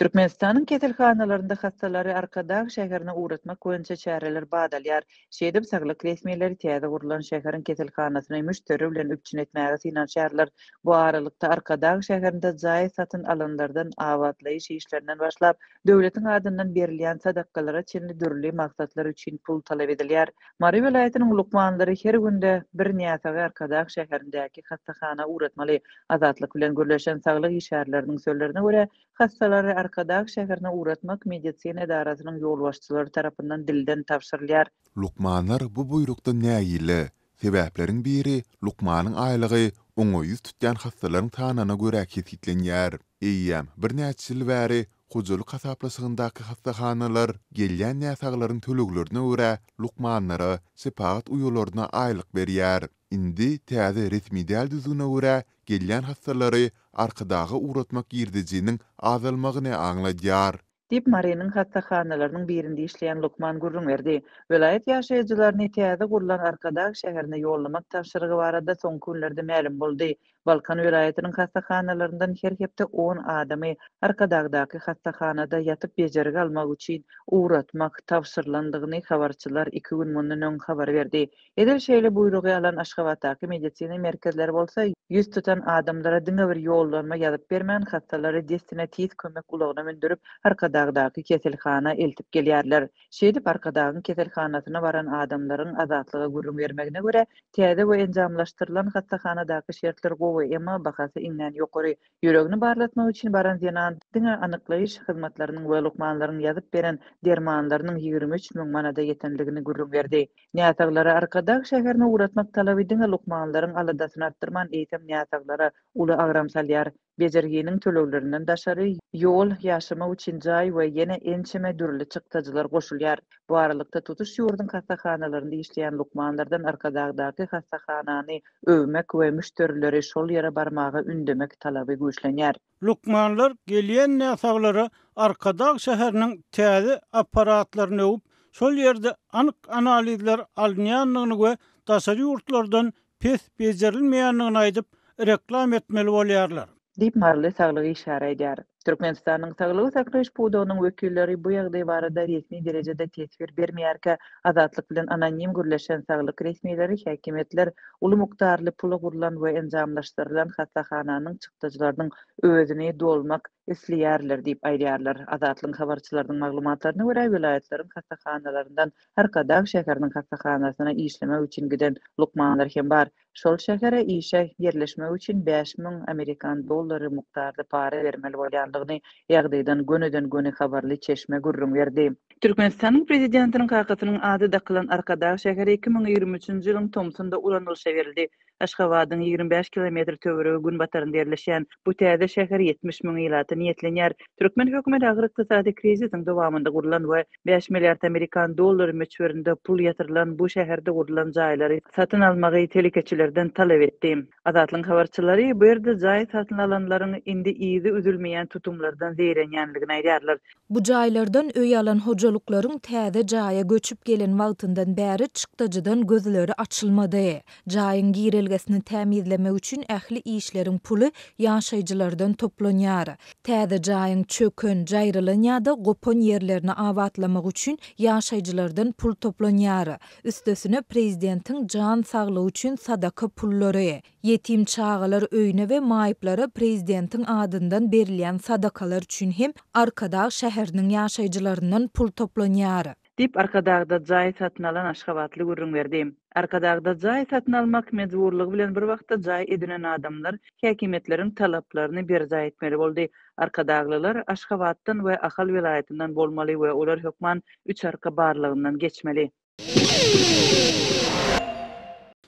Türkmenistanyň keselhanalarynda hassalary Arkadag şäherine ugratmak boýunça çäreler bat alýar. Şeýdip, saglyk resmileri täze gurlan şäheriň keselhanasyny müşderi bilen üpjün etmäge synanyşýarlar. Bu aralykda, Arkadag şäherinde jaý satyn alanlardan abatlaýyş işlerinden başlap, döwletiň adyndan berilýän sadakalara çenli dürli maksatlar üçin pul talap edilýär. Mary welaýatynyň lukmanlary her günde bir näsagy Arkadag şäherindäki hassahana ugratmaly. Azatlyk bilen gürleşen saglyk işgärleriniň sözlerine görä, hassalary Arkadag şäherine ugratmak medisina edarasynyň ýolbaşçylary tarapyndan dilden tabşyrylýar. Lukmanlar bu buýrukdan nägile. Sebäpleriň biri, lukmanyň aýlygy oňa ýüz tutýan hassalaryň sanyna görä kesgitlenýär. Eýýäm birnäçe ýyl bäri hojalyk hasaplaşygyndaky hassahanalar gelýän näsaglaryň töleglerine görä lukmanlara, şepagat uýalaryna aýlyk berýär. Indi täze resmi däl düzgüne görä gelýän hassalary Arkadaga ugratmak girdejiniň azalmagyny aňladýar. Diýip, Marynyň hassahanalarynyň birinde işleýän lukman gürrüň berdi. Welaýat ýaşaýjylaryny täze gurlan Arkadag şäherine ýollamak tabşyrygy barada soňky günlerde mälim boldy. Balkan welaýatynyň hassahanalaryndan her hepde on adamy Arkadagdaky hassahanada ýatyp bejergi almak üçin ugratmak tabşyrylandygyny habarçylar iki gün mundan öň habar berdi. Edil şeýle buýrugy alan Aşgabatdaky medisina merkezleri bolsa, ýüz tutan adamlara diňe bir ýollanma ýazyp bermän, hassalary dessine tiz kömek ulagyna mündürip, Arkadagdaky keselhana eltip gelýärler. Şeýdip, Arkadagyň keselhanasyna baran adamlaryň Azatlyga gürrüň bermegine görä, täze we enjamlaşdyrylan hassahanadaky şertler gowy, emma bahasy iňňän ýokary. Ýüregini barlatmak üçin baran zenan diňe anyklaýyş hyzmatlarynyň we lukmanlaryň ýazyp beren dermanlarynyň 23 müň manada ýetendigini gürrüň berdi. Näsaglary Arkadag şäherine ugratmak talaby diňe lukmanlaryň aladasyny artdyrman, eýsem näsaglara uly agram salýar. Bejerginiň töleglerinden daşary, ýol, ýaşamak üçin jaý we ýene ençeme dürli çykdajylar goşulýar. Bu aralykda, tutuş ýurduň hassahanalarynda işleýän lukmanlardan Arkadagdaky hassahanany öwmek we müşderileri şol ýere barmaga ündemek talaby güýçlenýär. Lukmanlar gelýän näsaglara Arkadag şäheriniň täze apparatlaryny öwüp, şol ýerde anyk analizler alynýandygyny we daşary ýurtlardan pes bejerilmeýändigini aýdyp, reklama etmeli bolýarlar. Diýip, maryly saglyk işgäri aýdýar. Türkmenistanyň saglygy saklaýyş pudagynyň wekilleri bu ýagdaý barada resmi derejede teswir bermeýärkä, Azatlyk bilen anonim gürleşen saglyk resmileri häkimiýetler uly mukdarly pula gurlan we enjamlaşdyrylan hassahananyň çykdajylarynyň özüni dolmak isleýärler diýip aýdýarlar. Azatlygyň habarçylarynyň maglumatlaryna görä, welaýatlaryň hassahanalaryndan Arkadag şäheriniň hassahanasyna işlemek üçin giden lukmanlar hem bar. Şol şähere işe ýerleşmek üçin 5000 amerikan dollary mukdarda para bermeli bolýandygyny ýagdaýdan gönüden-göni habarly çeşme gürrüň berdi. Türkmenistanyň Prezidentiniň kakasynyň ady dakylan Arkadag şäheri 2023-nji ýylyň tomsunda ulanylyşa berildi. Aşgabadyň 25 kilometr töweregi günbatarynda ýerleşýän bu täze şäher 70 müň ilata niýetlenýär. Türkmen hökümeti agyr ykdysady krizisiň dowamynda gurlan we bäş milliard amerikan dollary möçberinde pul ýatyrylan bu şäherde gurlan jaýlary satyn almagy telekeçilerden talap etdi. Azatlygyň habarçylary bu ýerde jaý satyn alanlaryň indi yzy üzülmeýän tutumlardan zeýrenýänligini aýdýarlar. Bu jaýlardan öý alan hojalyklaryň täze jaýa göçüp gelen wagtyndan bäri çykdajydan gözleri açylmady. Jaýyň girelgesini tämizlemek üçin ähli işleriň puly ýaşaýjylardan toplanýar. Täze jaýyň çöken, jaýrylan ýa-da gopan ýerlerini abatlamak üçin ýaşaýjylardan pul toplanýar. Üstesine, prezidentiň jan saglygy üçin sadaka pullary, ýetim çagalar öýüne we maýyplara prezidentiň adyndan berilýän sadakalar üçin hem Arkadag şäheriniň ýaşaýjylaryndan pul toplanýar. Diýip, Arkadagda jaý satyn alan aşgabatly gürrüň berdi. Arkadagda jaý satyn almak mejburlygy bilen bir wagtda jaý edinen adamlar häkimiýetleriň talaplaryny berjaý etmeli boldy. Arkadaglylar Aşgabatdan we Ahal welaýatyndan bolmaly we olar hökman üç arka barlagyndan geçmeli.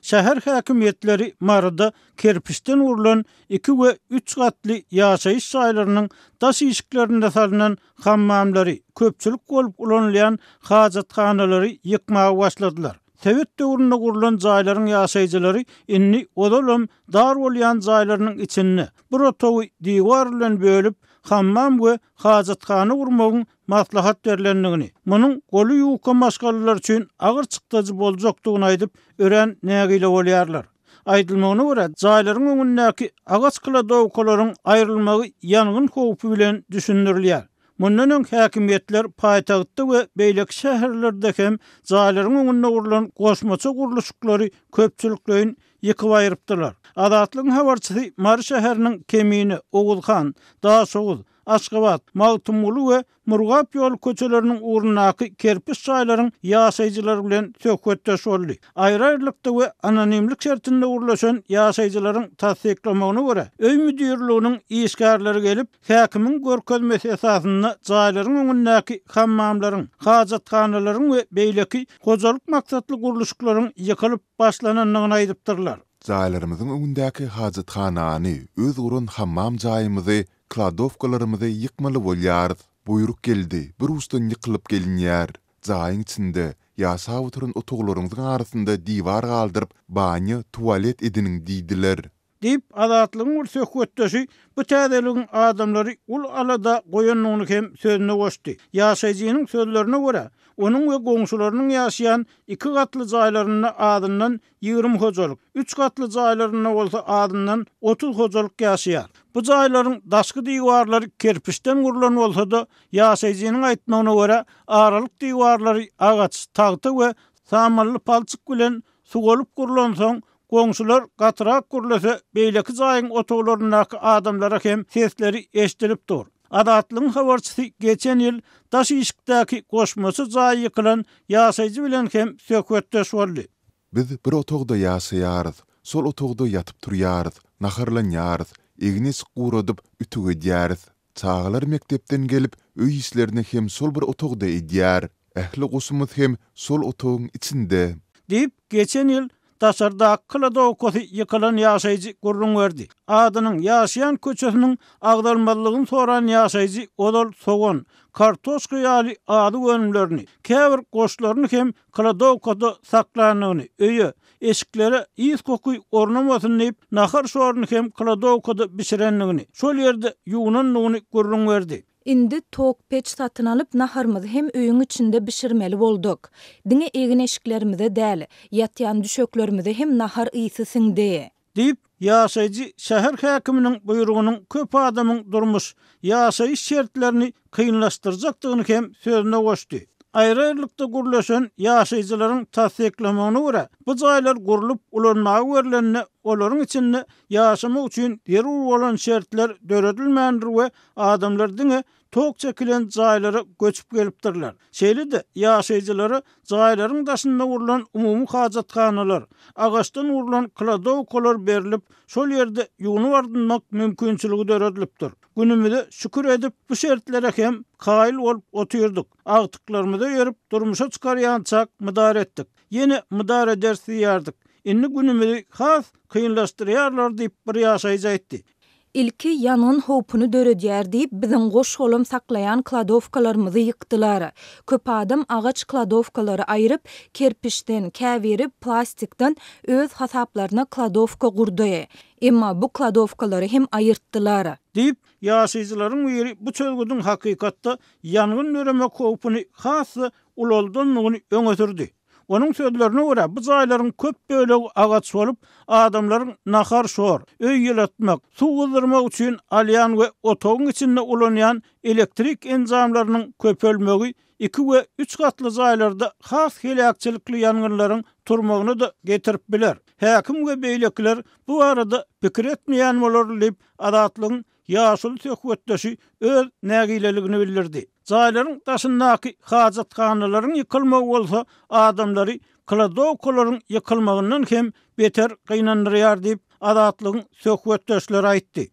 Şäher häkimiýetleri Maryda kerpiçden gurlan iki we üç gatly ýaşaýyş jaýlarynyň daş işiklerinde salnan hammamlary, köpçülik bolup ulanylýan hajathanalary ýykmaga başladylar. Sowet döwründe gurlan jaýlaryň ýaşaýjylary indi ozalam dar bolýan jaýlarynyň içinde bir otagy diwar bilen bölüp, hammam we hajathana gurmagyň maslahat berlendigini, munuň goly ýuka maşgalalar üçin agyr çykdajy boljakdygyny aýdyp, örän nägile bolýarlar. Aýdylmagyna görä, jaýlaryň öňündäki agaç kladowkalaryň aýrylmagy ýangyn howpy bilen düşündirilýär. Mundan öň häkimiýetler paýtagtda we beýleki şäherlerde hem jaýlaryň öňünde gurlan goşmaça gurluşyklary köpçülikleýin ýykyp aýrypdylar. Azatlygyň habarçysy Mary şäheriniň Kemine, Oguzhan, Daşoguz, Aşgabat, Magtymguly we Murgap ýoly köçeleriniň ugrundaky kerpiç jaýlaryň ýaşaýjylary bilen söhbetdeş boldy. Aýry-aýrylykda we anonimlik şertinde gürleşen ýaşaýjylaryň tassyklamagyna görä, öý müdirliginiň işgärleri gelip, häkimiň görkezmesi esasynda jaýlaryň öňündäki hammamlaryň, hajathanalaryň we beýleki hojalyk maksatly gurluşyklaryň ýykylyp başlanandygyny aýdypdyrlar. Jaýlarymyzyň öňündäki hajathanany, öz guran hammam jaýymyzy Kladowkalarymyzy ýykmaly bolýarys. Buýruk geldi, bir uçdan ýykylyp gelinýär. Jaýyň içinde, ýaşap oturan otaglaryňyzyň arasynda diwar galdyryp, banýa, tualet ediniň diýdiler. Diýip, Azatlygyň bir söhbetdeşi bu täzeligiň adamlary uly alada goýandygyny hem sözüne goşdy. Ýaşaýjynyň sözlerine görä, onuň we goňşularynyň ýaşaýan iki gatly jaýlarynda azyndan 20 hojalyk, üç gatly jaýlarynda bolsa azyndan 30 hojalyk ýaşaýar. Bu jaýlaryň daşky diwarlary kerpiçden gurlan bolsa-da, ýaşaýjynyň aýtmagyna görä, aralyk diwarlary agaç, tagta we samally palçyk bilen suwalyp gurlansoň, goňşular gatyrak gürlese, beýleki jaýyň otaglaryndaky adamlara hem sesleri eşidilip dur. Azatlygyň habarçysy geçen ýyl daş işikdäki goşmaça jaýy ýykylan ýaşaýjy bilen hem söhbetdeş boldy. Biz bir otagda ýaşaýarys. Şol otagda ýatyp-turýarys, naharlanýarys, egin-eşik guradyp, ütük edýäris. Çagalar mekdepden gelip, öý işlerini hem şol bir otagda edýär. Ähli goşumyz hem şol otagyň içinde. Diýip, geçen ýyl daşardaky kladowkasy ýykylan ýaşaýjy gürrüň berdi. Adynyň, ýaşaýan köçesiniň agzalmazlygyny soran ýaşaýjy ozal sogan, kartoşka ýaly azyk önümlerini, käbir goşlaryny hem kladowkada saklandygyny, öýe, eşiklere ys-koky ornamasyn diýip, nahar-şoruny hem kladowkada bişirendigini, şol ýerde ýuwnandygyny gürrüň berdi. Indi tok peç satyn alyp, naharymyzy hem öýüň içinde bişirmeli bolduk. Diňe egin-eşiklerimize däl, ýatýan düşeklerimize hem nahar ysy siňdi. Diýip, ýaşaýjy şäher häkiminiň buýrugynyň köp adamyň durmuş, ýaşaýyş şertlerini kynlaşdyrjakdygyny hem sözüne goşdy. Aýry-aýrylykda gürleşen ýaşaýjylaryň tassyklamagyna görä, bu jaýlar gurlup ulanmaga berlende, olaryň içinde ýaşamak üçin zerur bolan şertler döredilmändir we adamlar diňe tok çekilen jaýlara göçüp gelipdirler. Şeýle-de, ýaşaýjylara jaýlaryň daşynda gurlan umumy hajathanalar, agaçdan gurlan kladowkalar berlip, şol ýerde ýuwnup-ardynmak mümkinçiligi döredilipdir. Günümize şükür edip, bu şertlere hem kaýyl bolup otyrdyk. Agtyklarymyzy öýerip, durmuşa çykarýançak mydar etdik. Ýene mydar ederis diýýärdik. Indi günümizi has kynlaşdyrýarlar diýip, bir ýaşaýjy aýtdy. Ilki ýangyn howpuny döredýär diýip, biziň goş-golam saklaýan kladowkalarymyzy ýykdylar. Köp adam agaç kladowkalary aýryp, kerpiçden, käbiri plastikden öz hasaplaryna kladowka gurdy. Emma bu kladowkalary hem aýyrtdylar. Diýip, ýaşaýjylaryň biri bu çözgüdiň hakykatda ýangyn döremek howpuny has-da ulaldandygyny öňe sürdi. Onuň sözlerine görä, bu jaýlaryň köp bölegi agaç bolup, adamlaryň nahar-şor, öý ýylatmak, suw gyzdyrmak üçin alýan we otagyň içinde ulanýan elektrik enjamlarynyň köpelmegi iki we üç gatly jaýlarda has heläkçilikli ýangynlaryň turmagyna-da getirip biler. Häkim we beýlekiler bu barada pikir etmeýän bolarly diýip, Azatlygyň Ýaşuly söhbetdeşi öz nägileligini bildirdi. Jaýlaryň daşyndaky hajathanalaryň ýykylmagy bolsa adamlary kladowkalaryň ýykylmagyndan hem beter gynandyrýar diýip, Azatlygyň söhbetdeşleri aýtdy.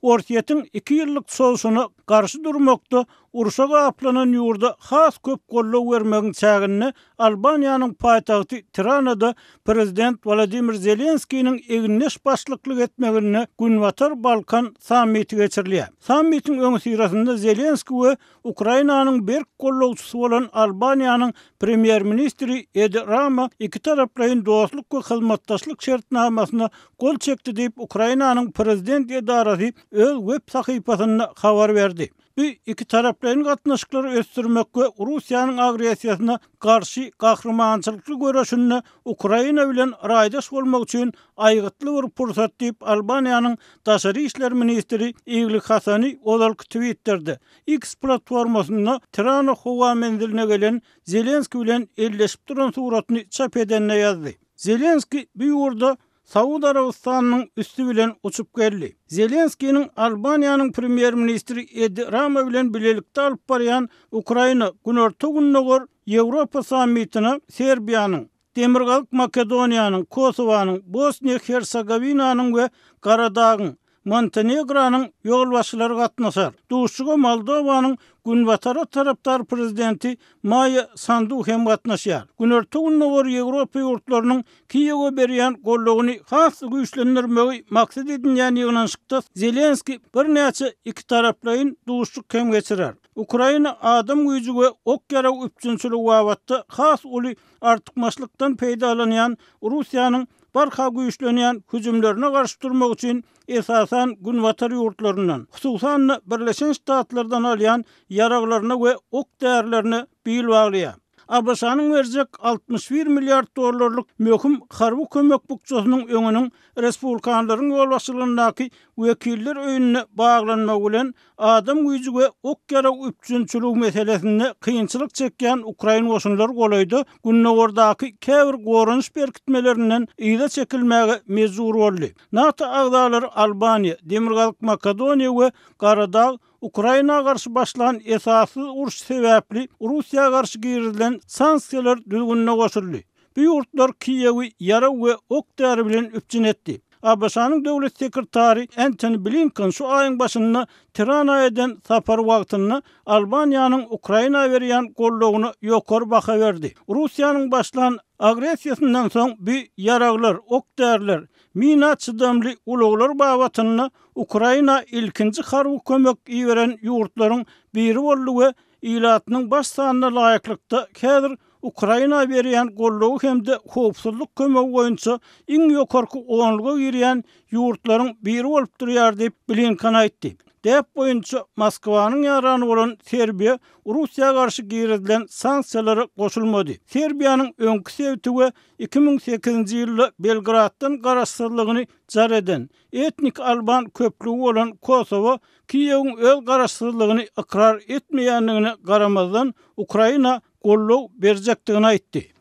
Orsýetiň iki ýyllyk çozuşyna garşy durmakda urşa gaplanan ýurda has köp goldaw bermegiň çäginde Albaniýanyň paýtagty Tiranada prezident Wolodymyr Zelenskiniň egindeş başlyklyk etmeginde Günbatar Balkan sammiti geçirilýär. Sammitiň öňüsyrasynda Zelenski we Ukrainanyň berk goldawçysy bolan Albaniýanyň premýer-ministri Edi Rama ikitaraplaýyn dostluk we hyzmatdaşlyk şertnamasyna gol çekdi diýip, Ukrainanyň prezident edarasy öz web sahypasynda habar berdi. Bu ikitaraplaýyn gatnaşyklary ösdürmek we Russiýanyň agressiýasyna garşy gahrymançylykly göreşinde Ukraina bilen raýdaş bolmak üçin aýgytly bir pursat diýip, Albaniýanyň daşary işler ministri Igli Hasani ozalky Twitterde, X platformasynda Tirana howa menziline gelen Zelenskiý bilen elleşip duran suratyny çap edende ýazdy. Zelenskiý bu ýurda Saud Arabystanynyň üsti bilen uçup geldi. Zelenskiniň Albaniýanyň premýer-ministri Edi Rama bilen bilelikde alyp barýan Ukraina, Günorta-Gündogar Ýewropa sammitine Serbiýanyň, Demirgazyk Makedoniýanyň, Kosowanyň, Bosniýa-Hersegowinanyň we Garadagyň, Montenegronyň ýolbaşçylary gatnaşar. Duşuşyga Moldowanyň Günbatara tarapdar prezidenti Maýa Sandu hem gatnaşýar. Günorta-Gündogar Ýewropa ýurtlarynyň Kiýewe berýän goldawyny has-da güýçlendirmegi maksat edinýän ýygnanyşykda Zelenskiý birnäçe ikitaraplaýyn duşuşyk hem geçirer. Ukraina adam güýji we ok-ýarag üpjünçiligi babatda has uly artykmaçlykdan peýdalanýan Russiýanyň barha güýçlenýän hüjümlerine garşy durmak üçin esasan günbatar ýurtlaryndan, hususan-da Birleşen Ştatlardan alýan ýaraglaryna we ok-därilerine bil baglaýar. ABŞ-nyň berjek 61 milliard dollarlyk möhüm harby kömek bukjasynyň öňüniň respublikanlaryň ýolbaşçylygyndaky Wekiller öýünde baglanmagy bilen Adam güýji we ok-ýarag üpjünçiligi meselesinde kynçylyk çekýän ukrain goşunlary golaýda gündogardaky käbir goranyş berkitmelerinden yza çekilmäge mejbur boldy. NATO agzalary Albaniýa, Demirgazyk Makedoniýa we Garadag Ukraina garşy başlan esassyz uruş sebäpli Russiýa garşy girizilen sanksiýalar düzgünine goşuldy. Bu ýurtlar Kiýewi ýarag we ok-däri bilen üpjün etdi. ABŞ-nyň döwlet sekretary Entoni Blinken şu aýyň başynda Tirana eden sapary wagtynda Albaniýanyň Ukraina berýän goldawyna ýokary baha berdi. Russiýanyň başlan agressiýasyndan soň bu ýaraglar, ok-däriler, mina çydamly ulaglar babatynda Ukraina ilkinji harby kömek iberen ýurtlaryň biri boldy we ilatynyň baş sanyna laýyklykda häzir Ukraina berýän goldawy hem-de howpsuzlyk kömegi boýunça iň ýokarky onluga girýän ýurtlaryň biri bolup durýar diýip, Blinken aýtdy. Däp boýunça Moskwanyň ýarany bolan Serbiýa Russiýa garşy girizilen sanksiýalara goşulmady. Serbiýanyň öňki sebiti we 2008-nji ýylda Belgraddan garaşsyzlygyny jar eden, etnik alban köplügi bolan Kosowo Kiýewiň öz garaşsyzlygyny ykrar etmeýändigine garamazdan, Ukraina goldaw berjekdigini aýtdy.